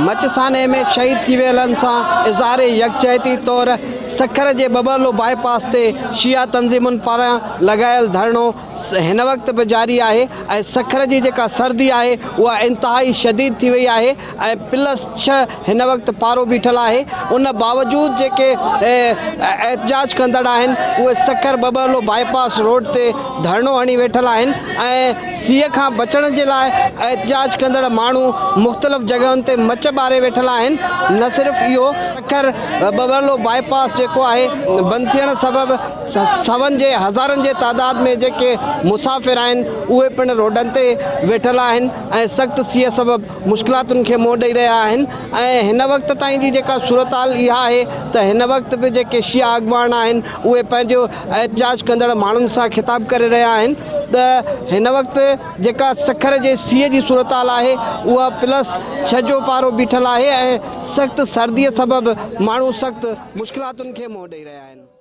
مچ سانحي ۾ شهيد ٿي ويلن سان اظهار يڪجهتي طور سکر جي ٻٻرلو باء پاس تي شيعا تنظيمن پاران لڳايل ڌرڻو هن وقت به جاري آهي ۽ سکر جي جيڪا سردي آهي اها انتهائي شديد ٿي وئي آهي ۽ پلس ڇهه هن وقت پارو بيٺل آهي ان باوجود جيڪي احتجاج ڪندڙ آهن اهي سکر ٻٻرلو باء پاس روڊ تي ڌرڻو هڻي ويٺل آهن ۽ سيء کان بچڻ جي لاء احتجاج ڪندڙ ماڻهو مختلف جڳهن تي مچ ٻاري ويٺل آهن، نه صرف اهو سکر ٻٻرلو باء پاس جيڪو آهي بند ٿيڻ سبب سون جي هزارن جي تعداد ۾ جيڪي مسافر آهن اهي پڻ روڊن تي ويٺل آهن ۽ سخت سيء سبب مشڪلاتن کي منهن ڏئي رهيا آهن ۽ هن وقت تائين جي جيڪا صورتحال اها آهي ته هن وقت به جيڪي شيعا اڳواڻ آهن اهي پنهنجو احتجاج ڪندڙ ماڻهن سان خطاب ڪري رهيا آهن ته هن وقت جيڪا سکر جي سيء جي صورتحال آهي اها پلس ڇهه جو پارو بيٺل آهي ۽ سخت سردي سبب ماڻهو سخت مشڪلاتن کي منهن ڏئي رهيا آهن.